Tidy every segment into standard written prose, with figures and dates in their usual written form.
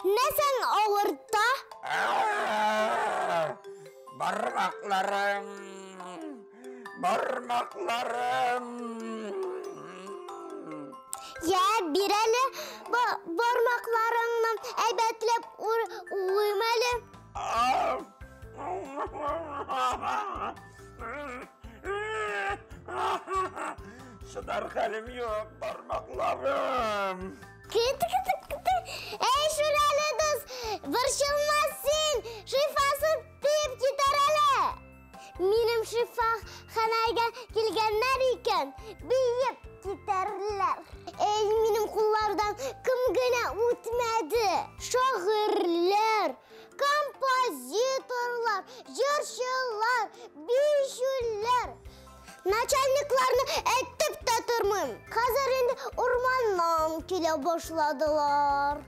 Нәрсәң авырта? Бармакларым! Бармакларым! Я, бир әле бармакларыңны әйбәтләп уыйм әле. Чыдар хәлем юк, бармакларым. Кет, кет, кет. Әй, Шүрәле дус, борчылма син, шифасы тиеп китәр әле. Минем шифаханәгә килгәннәр икән, биеп китәрләр. Эй, минем куллардан кем генә үтмәде. Шагыйрьләр, композиторлар, җырчылар, биючеләр. Начальникларны әйтеп тә тормыйм. Хәзер инде урманнан килә башладылар.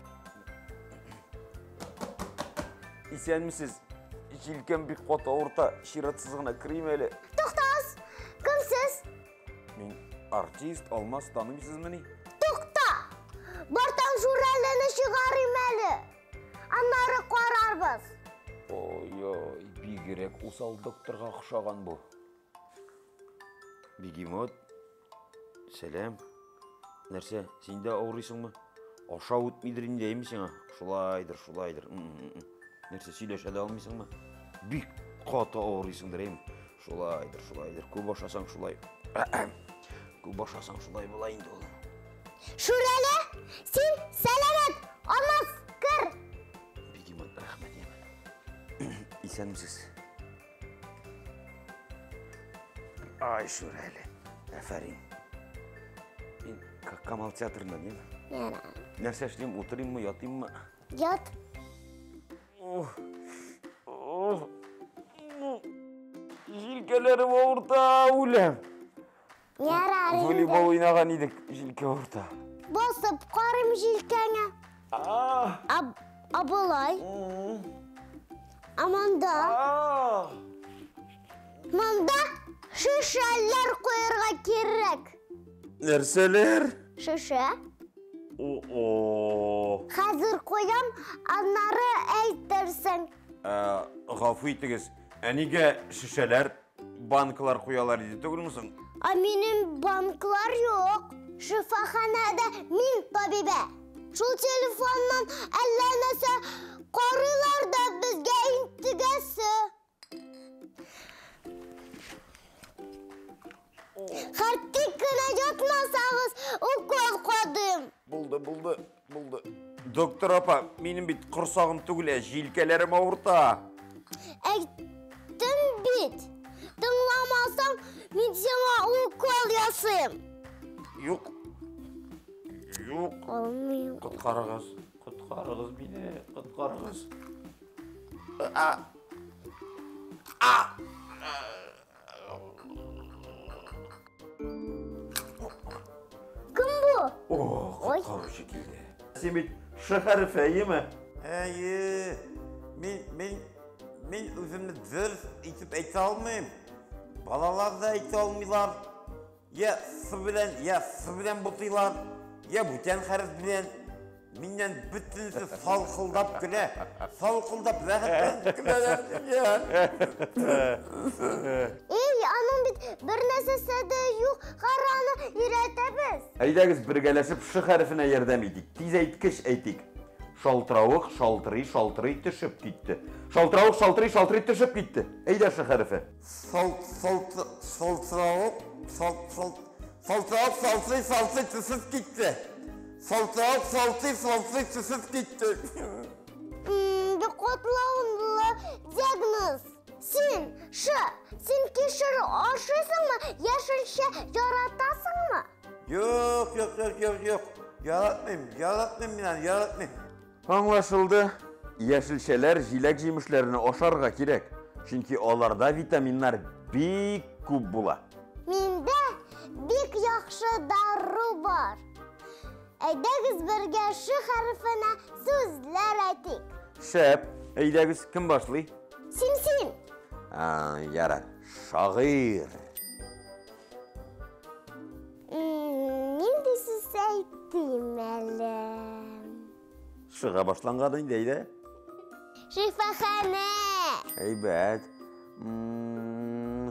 Исәнмесез. Җилкәм бик каты авырта, чиратсыз гына керим әле. Туктагыз! Кем сез? Мин артист Алмаз, танымыйсызмыни? Тукта! Бартан журналын чыгарыйм әле. Аннары карарбыз. Ой-ой, бигрәк усал докторга охшаган бу. Бегемот, сәлам. Нәрсә, син дә авырыйсыңмы? Ашау үтмидер инде, әйме сиңа? Шулайдыр, шулайдыр. Нәрсә, сөйләшә дә алмыйсыңмы? Бик каты авырыйсыңдыр, әйме? Шулайдыр, шулайдыр. Күп ашасаң шулай. Күп ашасаң шулай була инде ул. Шүрәле, син сәламәт, Алмаз, кер. Бегемот, рәхмәт, яме. Исәнмесез. Ай, Шүрәле, афәрин. Мин Камал театрыннан, яме? Ярар. Нәрсә эшлим, утырыйммы, ятыйммы? Ят. Ох, ох. Җилкәләрем авырта, үләм. Ярар инде. Волейбол уйнаган идек, җилкә авырта. Басып карыйм җилкәңә. А болай? А монда? Монда шешәләр куярга кирәк. Нәрсәләр? Шешә. О-о. Хәзер куям, аннары әйтерсең. Гафу итегез, ә нигә шешәләр, банкалар куялар иде түгелме соң? А минем банклар юк. Шифаханәдә мин табибә. Шул телефоннан әллә нәрсә карыйлар да безгә интегәсе. Хәртик кенә ятмасагыз, укол кадым. Булды, булды, булды. Доктор апа, минем бит корсагым түгел, ә җилкәләрем авырта. Әйттем бит. Тыңламасаң, мин сиңа укол ясыйм. Юк. Юк. Алмыйм. Коткарыгыз, коткарыгыз мине, коткарыгыз. А! А! Кем бу? О, коткаручы килде. Син бит Ш хәрефе, әйеме? Әйе. Мин үземне дөрес итеп әйтә алмыйм. Балалар да әйтә алмыйлар. Я С белән, я С белән бутыйлар, я бүтән хәреф белән. Миннән бөтенесе салкылдап көлә. Салкылдап рәхәтләнеп көләләр. Эй, аның бит бер нәрсәсе дә юк, караны өйрәтәбез. Әйдәгез бергәләшеп Ш хәрефенә ярдәм итик. Тиз әйткеч әйтик. Шалтыравык шалтырый, шалтырый төшеп китте. Шалтыравык шалтырый, шалтырый төшеп китте. Әйдә Ш хәрефе. Шалтыравык, шалтыравык шалтырый, шалтырый төшеп китте. Шалтыравык шалтырый, шалтырый төшеп китте. Бик катлаулы диагноз. Син, Ш, син кишер ашыйсыңмы, яшелчә яратасыңмы? Юк, юк, юк, юк, юк. Яратмыйм, яратмыйм мин аны, яратмыйм. Аңлашылды. Яшелчәләр, җиләк-җимешләрне ашарга кирәк. Чөнки аларда витаминнар бик күп була. Миндә бик яхшы дару бар. Әйдәгез бергә Ш хәрефенә сүзләр әйтик. Шәп. Әйдәгез, кем башлый? Син, син. Ярар. Шагыйрь. Нинди сүз әйтим әле? Шыга башланган инде, әйдә. Шифаханә. Әйбәт.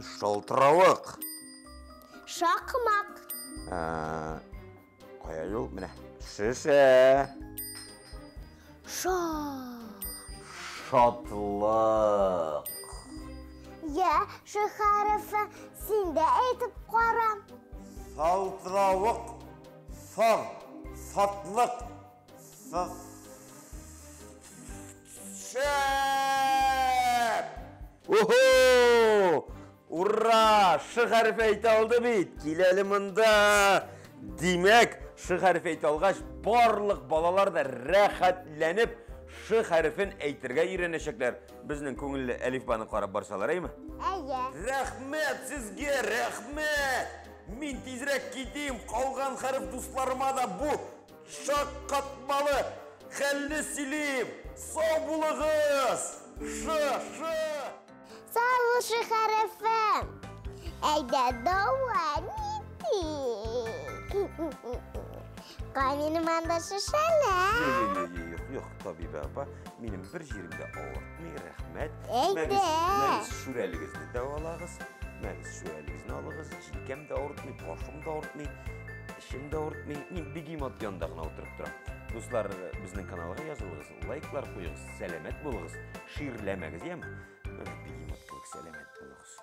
Шалтыравык. Шакмак. Кая юл? Менә. Шешә. Шар. Шатлык. Я, Ш хәрефе, син дә әйтеп кара. Салтыравык, сар, сатлык, шәп! Уху! Ура! Ш хәрефе әйтә алды бит. Кил әле монда. Димәк, Ш хәрефе әйтә алгач, барлык балалар да рәхәтләнеп Ш хәрефен әйтергә өйрәнәчәкләр. Безнең күңелле әлифбаны карап барсалар, әйме? Әйе. Рәхмәт сезгә, рәхмәт! Мин тизрәк китим, калган хәреф дусларыма да бу шаккатмалы хәлне сөйлим. Сау булыгыз! Ш, ш! Сау бул, Ш хәрефе. Әйдә, дәвам итик. Кай минем анда шешәләр. Юк, юк, юк, юк, табибә апа, минем бер җирем дә авыртмый, рәхмәт. Әйдә. Мәгез, шүрәлегезне дәвалагыз. Мәгез шүрәлегезне алыгыз. Җилкәм дә авыртмый, башым да авыртмый, эчем дә авыртмый. Мин бегемот янында гына утырып торам. Дуслар, безнең каналга язылыгыз, лайклар куегыз, сәламәт булыгыз, ширләмәгез, яме? Менә бегемот кебек сәламәт булыгыз.